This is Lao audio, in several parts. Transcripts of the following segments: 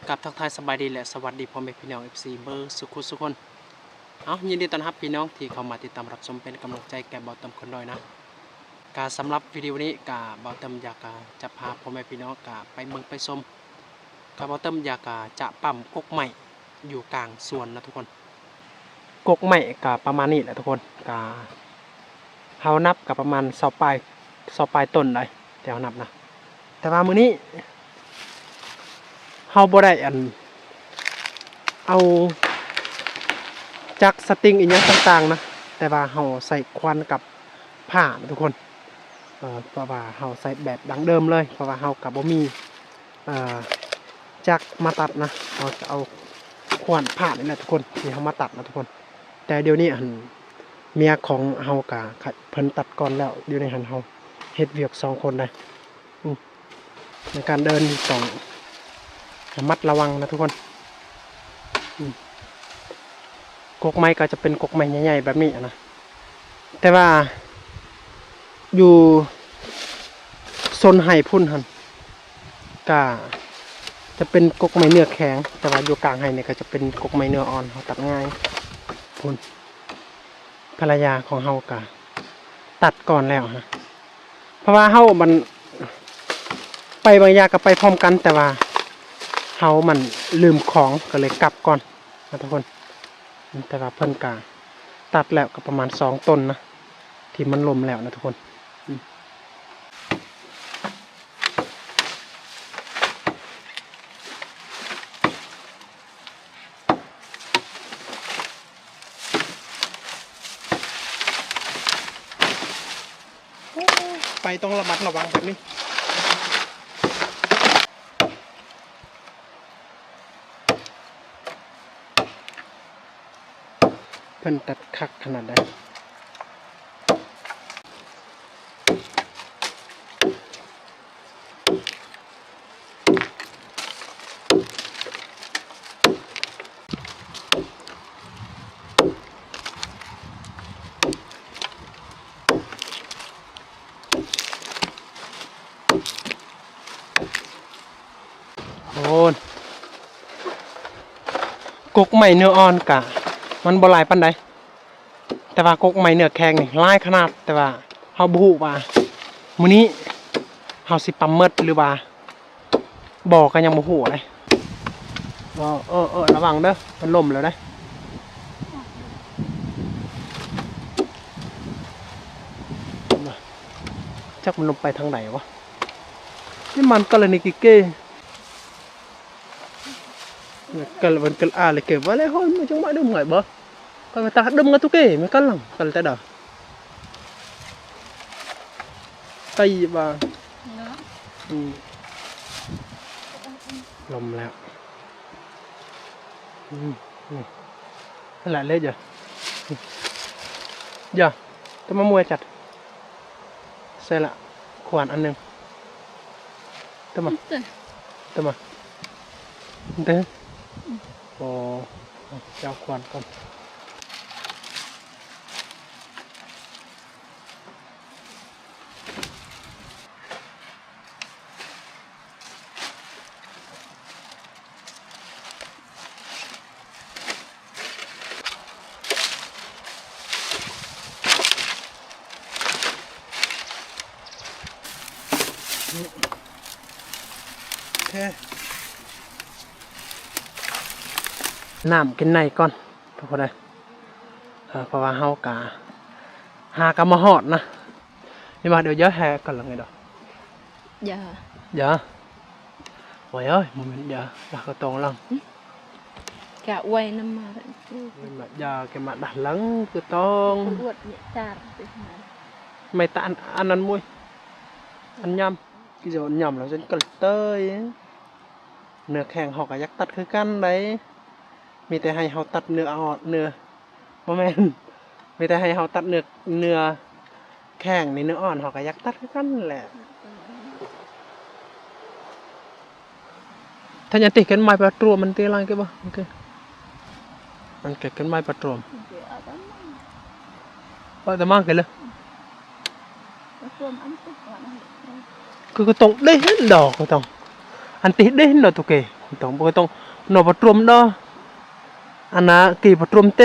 ກັບທັກທາຍສະບາຍດີ ແລະ ສະຫວັດດີພໍ່ແມ່ພີ່ນ້ອງ ເອັຟຊີ ເບີສຸຂຸສຸຄົນ. ເອົາ ຍິນດີຕ້ອນຮັບພີ່ນ້ອງທີ່ເຂົ້າມາຕິດຕາມຮັບຊົມເປັນກຳລັງໃຈແກ່ບ່າວເຕີມຄົນນ້ອຍນະ. ກະສຳລັບວິດີໂອນີ້ກະບ່າວເຕີມຢາກ ອາ ຈະພາພໍ່ແມ່ພີ່ນ້ອງກະໄປເບິ່ງໄປຊົມ ກະບ່າວເຕີມຢາກ ອາ ຈະປ້ຳກົກໄມ້ຢູ່ກາງສວນນະທຸກຄົນ. ກົກໄມ້ກະປະມານນີ້ແຫຼະທຸກຄົນ. ກະເຮົານັບກະປະມານຊາວປາຍ ຊາວປາຍຕົ້ນໄດ໋ ທີ່ເຮົານັບນະ. ແຕ່ວ່າມື້ນີ້ເຮົາບໍ່ໄດ້ ອັນ ເອົາຈັກສະຕິງອີ່ຫຍັງຕ່າງໆນະ, ແຕ່ວ່າເຮົາໃຊ້ຂວານກັບພ້ານະທຸກຄົນ. ເອີ ເພາະວ່າເຮົາໃຊ້ແບບດັ້ງເດີມເລີຍ ເພາະວ່າເຮົາກະບໍ່ມີ ເອີ ຈັກມາຕັດນະ, ເຮົາຈະເອົາຂວານພ້ານນີ້ແຫຼະທຸກຄົນ ທີ່ເຮົາມາຕັດນະທຸກຄົນ. ແຕ່ດຽວນີ້ຫັ້ນ ເມຍຂອງເຮົາກະ ເພິ່ນຕັດກ່ອນແລ້ວ, ດຽວນີ້ຫັ້ນເຮົາເຮັດວຽກສອງຄົນໄດ໋. ອືມ ໃນການເດີນນີ້ຕ້ອງລະມັດລະວັງນະທຸກຄົນ. ອືມ ກົກໄມ້ກໍຈະເປັນກົກໄມ້ໃຫຍ່ໆແບບນີ້ນະ, ແຕ່ວ່າຢູ່ໂຊນໄຮ່ພຸ້ນຫັ້ນກະຈະເປັນກົກໄມ້ເນື້ອແຂງ, ແຕ່ວ່າຢູ່ກາງໄຮ່ນີ້ກໍຈະເປັນກົກໄມ້ເນື້ອອ່ອນ ເຮົາຕັດງ່າຍ. ພຸ້ນ ພັນລະຍາຂອງເຮົາກະຕັດກ່ອນແລ້ວນະ. ເພາະວ່າເຮົາມັນໄປບາງຢ່າງກໍໄປພ້ອມກັນ, ແຕ່ວ່າເຮົາມັນລືມຂອງ ກໍເລີຍກັບກ່ອນນະທຸກຄົນ. ແຕ່ວ່າເພິ່ນກະຕັດແລ້ວກໍປະມານສອງຕົ້ນນະ ທີ່ມັນລົ້ມແລ້ວນະທຸກຄົນ. ອືມ ໄປຕ້ອງລະມັດລະວັງແບບນີ້. ເພິ່ນຕັດຄັກຂະໜາດໃດ. ໂອ້ ກົກໄມ້ເນື້ອອ່ອນກະມັນບໍ່ຫຼາຍປານໃດ, ແຕ່ວ່າກົກໄມ້ເນື້ອແຂງນີ້ຫຼາຍຂະໜາດ. ແຕ່ວ່າເຮົາບໍ່ຮູ້ວ່າມື້ນີ້ເຮົາຊິປ້ຳໝົດ ຫຼືວ່າບໍ່ກໍຍັງບໍ່ຮູ້ເດ້. ເອີ ເອີ ເອີ ລະວັງເດີ ມັນລົ້ມແລ້ວເດ້. ຈັກມັນລົງໄປທາງໃດວະ? ນີ້ມັນກໍລະນີກິເກ ກໍລະວັນກໍລະອາເລເກ ວ່າແລ້ວເຮົາມັນຈັ່ງມາດຶງໄງບໍ່? ກໍມາຕາກດຶງງາຕຸເກ ມັນກໍລັງກັນແຕ່ດາ ໄຕວ່າ ເນາະ ອືມ ລົມແລ້ວ. ອືມ ນີ້ ຫັ້ນແຫຼະເລີຍຈ້ະ ຢ່າ ຕະມາມວຍຈັດ ໃສ່ລະ ຂວານອັນໜຶ່ງ ຕະມາ ຕະມາ ເດີ ໂອ້ ເຈົ້າຂວານກ່ອນ. ນ້ຳກິນໃນກ່ອນ ທຸກຄົນເອີຍ. ເອີ ເພາະວ່າເຮົາກະຫາກະມາຮອດນະ. ນີ້ມາເດີຍຢາແຮກັນລະໄງດອກ ຢາ ຢາ ໂອ້ຍ ໂອ້ຍ ບໍ່ແມ່ນຢາ ຢາກະຕ້ອງລັງ ກະໄວ້ນຳມາ ຢາກະມາດັກລັງກະຕ້ອງ ອວດເນຍຈານ ໄມ້ຕານ ອັນນັ້ນມຸ້ຍ ອັນຍຳ ກິໂລ ຍຳແລ້ວຈົນກະເຕີຍ. ເນື້ອແຂງເຮົາກະຢາກຕັດຄືກັນໃດ໋ ມີແຕ່ໃຫ້ເຮົາຕັດເນື້ອອ່ອນ ເນື້ອ ບໍ່ແມ່ນ ມີແຕ່ໃຫ້ເຮົາຕັດເນື້ອ ເນື້ອແຂງນີ້ ເນື້ອອ່ອນເຮົາກະຢາກຕັດຄືກັນແຫຼະ. ທ່ານຍັງຕິເກັນໄມ້ປະຕວມມັນຕິລັງເກັບບໍ່? ໂອເຄ ມັນເກັບເກັນໄມ້ປະຕວມ ເອົາແຕ່ມາເກັນເລີຍ ປະຕວມອັນຕິ ຄືກະຕ້ອງເດ້ເຫັນດອກ ກະຕ້ອງ ອັນຕິເດ້ເຫັນດອກຕຸເກ. ຕ້ອງ ບໍ່ຕ້ອງ ໜໍ່ປະຕຣວມເນາະ ອັນນາກີປະຕຣວມເຕ.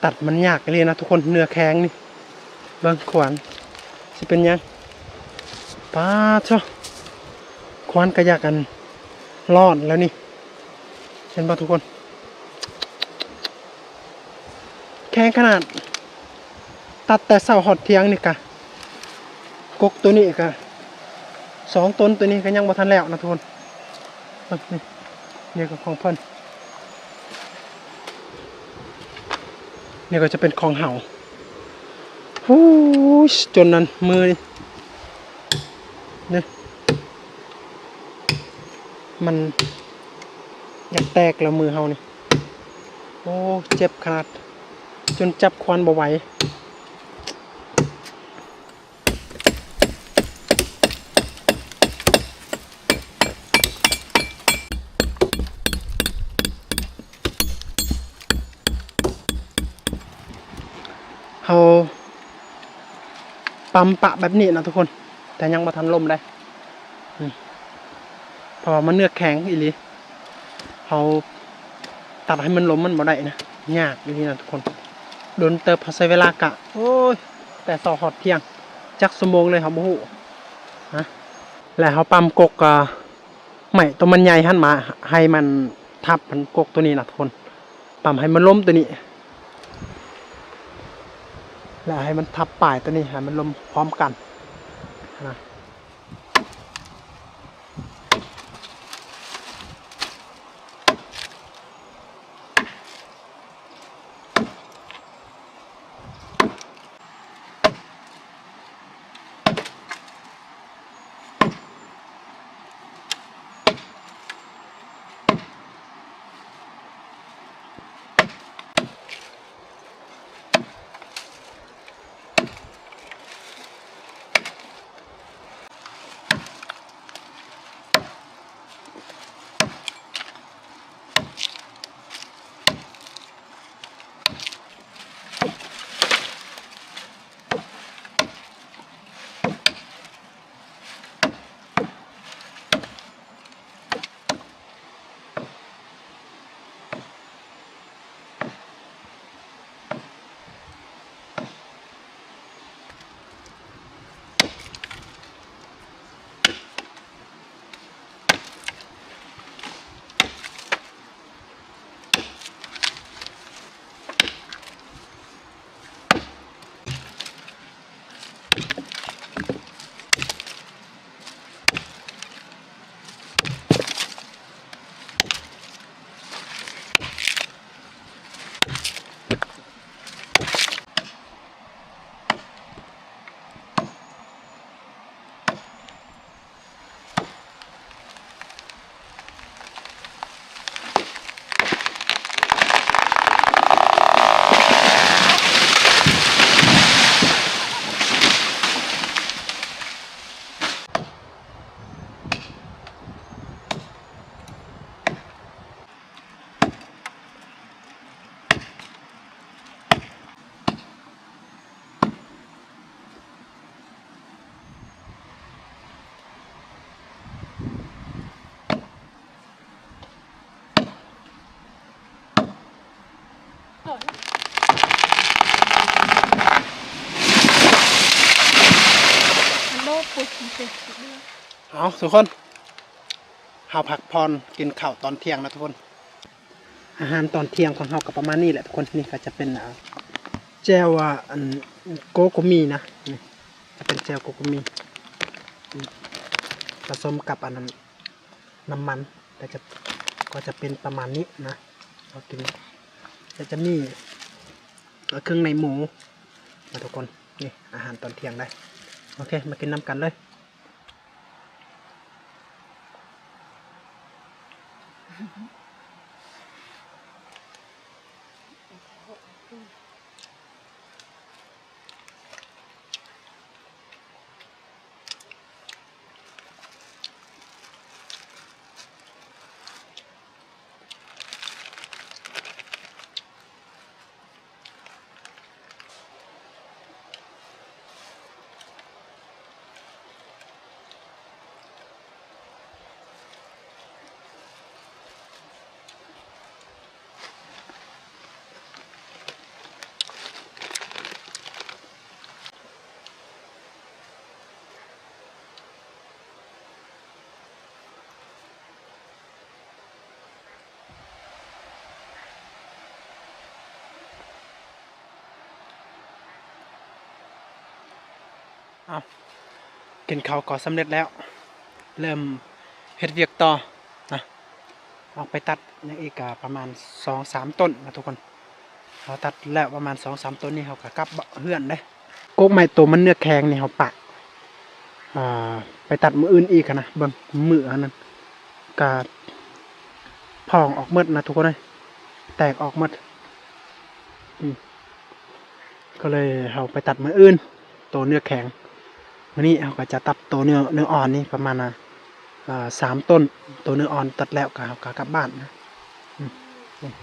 ຕັດມັນຍາກອີ່ຫຼີນະທຸກຄົນ ເນື້ອແຂງນີ້ ເບິ່ງຂວານຊິເປັນຫຍັງ. ປາດໂທ້ ຂວານກະຢາກອັນ ຮ້ອນແລ້ວນີ້ ເຫັນບໍ່ທຸກຄົນ ແຂງຂະໜາດ. ຕັດແຕ່ເຊົ້າຮອດທ່ຽງນີ້ກະ ກົກໂຕນີ້ກະ ສອງຕົນ ໂຕນີ້ກະຍັງບໍ່ທັນແລ້ວນະທຸກຄົນ. ເບິ່ງນີ້ ນີ້ກະຂອງເພິ່ນ ນີ້ກະຈະເປັນຂອງເຮົາ. ໂອ້ຍ ຈົນນັ້ນມືນີ້ ນີ້ ມັນຢາກແຕກແລ້ວມືເຮົານີ້. ໂອ້ ເຈັບຂະໜາດ ຈົນຈັບຄວານບໍ່ໄຫວ. ໂ ປ້ຳປະແບບນີ້ນະທຸກຄົນ ແຕ່ຍັງບໍ່ທັນລົ້ມໄດ໋ ອືມ ເພາະວ່າມັນເນື້ອແຂງອີ່ຫຼີ ເຮົາຕັດໃຫ້ມັນລົ້ມມັນບໍ່ໄດ້ນະ ຍາກອີ່ຫຼີນະທຸກຄົນ ດົນເຕີບ ເຮົາໃຊ້ເວລາກະ ໂອ້ຍ ແຕ່ເຊົ້າຮອດທ່ຽງ ຈັກຊົ່ວໂມງເລີຍເຮົາບໍ່ຮູ້ນະ ແລະເຮົາປ້ຳກົກ ອ່າ ໄມ້ໂຕມັນໃຫຍ່ຫັ້ນມາ ໃຫ້ມັນທັບມັນກົກໂຕນີ້ນະທຸກຄົນ ປ້ຳໃຫ້ມັນລົ້ມໂຕນີ້ ແລ້ວໃຫ້ມັນທັບປາຍໂຕນີ້ ໃຫ້ມັນລົ້ມພ້ອມກັນນະ. ເອົາ ທຸກຄົນ ເຮົາພັກຜ່ອນກິນເຂົ້າຕອນທ່ຽງນະທຸກຄົນ. ອາຫານຕອນທ່ຽງຂອງເຮົາກໍປະມານນີ້ແຫຼະທຸກຄົນ. ນີ້ກໍຈະເປັນ ອ່າ ແຈ່ວ ອ່າ ອັນ ໂກໂກມີນະ ນີ້ຈະເປັນແຈ່ວໂກໂກມີ ອືມ ປະສົມກັບອັນນັ້ນ ນ້ຳມັນ ກໍຈະ ກໍຈະເປັນປະມານນີ້ນະ ເຮົາກິນ ແລ້ວຈະມີ ເອີ ເຄື່ອງໃນໝູນະທຸກຄົນ. ນີ້ອາຫານຕອນທ່ຽງໄດ໋. ໂອເຄ ມາກິນນຳກັນເລີຍ. ເອົາ ກິນເຂົ້າກໍສຳເລັດແລ້ວ ເລີ່ມເຮັດວຽກຕໍ່ນະ. ອອກໄປຕັດຫຍັງອີກກະປະມານສອງສາມຕົ້ນນະທຸກຄົນ. ເຮົາຕັດແລ້ວປະມານສອງສາມຕົ້ນນີ້ ເຮົາກະກັບເຮືອນເດ້. ກົກໄມ້ໂຕມັນເນື້ອແຂງນີ້ ເຮົາປະ ອ່າ ໄປຕັດມື້ອື່ນອີກຫັ້ນນະ. ເບິ່ງມື້ອັນນັ້ນກະພອງອອກໝົດນະທຸກຄົນເອີຍ ແຕກອອກໝົດ. ອືມ ກໍເລີຍເຮົາໄປຕັດມື້ອື່ນ ໂຕເນື້ອແຂງ. ມື້ນີ້ເຮົາກໍຈະຕັດໂຕເນື້ອ ເນື້ອອ່ອນນີ້ປະມານ ອ່າ ສາມຕົ້ນ. ໂຕເນື້ອອ່ອນຕັດແລ້ວກໍ ເຮົາກໍກັບບ້ານນະ. ອືມ.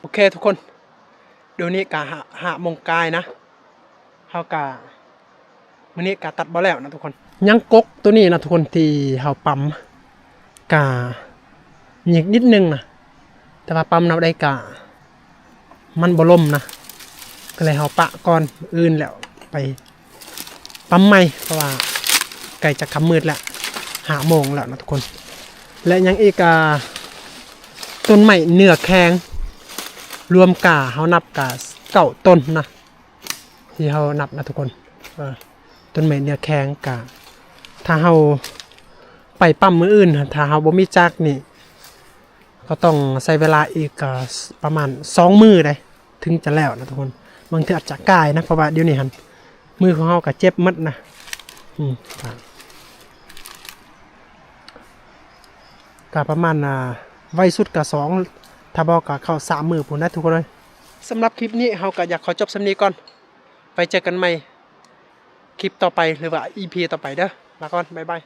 ໂອເຄທຸກຄົນ ດຽວນີ້ກະຫ້າ ຫ້າໂມງກາຍນະ ເຮົາກະ ມື້ນີ້ກະຕັດບໍ່ແລ້ວນະທຸກຄົນ ຍັງກົກໂຕນີ້ນະທຸກຄົນ ທີ່ເຮົາປ້ຳກະຍິກນິດໜຶ່ງນະ ແຕ່ວ່າປ້ຳນຳໃດກະ ມັນບໍ່ລົມນະ ກໍເລີຍເຮົາປະກ່ອນ ມື້ອື່ນແລ້ວໄປປ້ຳໃໝ່ ເພາະວ່າໃກ້ຈະຄ່ຳມືດແລ້ວ ຫ້າໂມງແລ້ວນະທຸກຄົນ ແລະ ຍັງອີກກະ ຕົ້ນໄມ້ເນື້ອແຂງ ລວມກະເຮົານັບກະເກົ້າຕົ້ນນະ ທີ່ເຮົານັບນະທຸກຄົນ. ເອີ ຕົ້ນໄມ້ເນື້ອແຂງກະ ຖ້າເຮົາໄປປ້ຳມື້ອື່ນ ຖ້າເຮົາບໍ່ມີຈັກນີ້ ກໍຕ້ອງໃຊ້ເວລາອີກກະປະມານສອງມື້ໃດ ເຖິງຈະແລ້ວນະທຸກຄົນ. ບາງເທື່ອອາດຈະກາຍນະ ເພາະວ່າດຽວນີ້ຫັ້ນ ມືຂອງເຮົາກະເຈັບໝົດນະ. ອືມ ກະປະມານ ອ່າ ໄວສຸດກະສອງ ຖ້າບໍ່ກະເຂົ້າສາມມື້ພຸ້ນນະທຸກຄົນເອີຍ. ສຳລັບຄລິບນີ້ເຮົາກະຢາກຂໍຈົບສ່ຳນີ້ກ່ອນ. ໄວ້ເຈີກັນໃໝ່ຄລິບຕໍ່ໄປ ຫຼືວ່າອີພີຕໍ່ໄປເດີ. ລາກ່ອນ ບາຍບາຍ.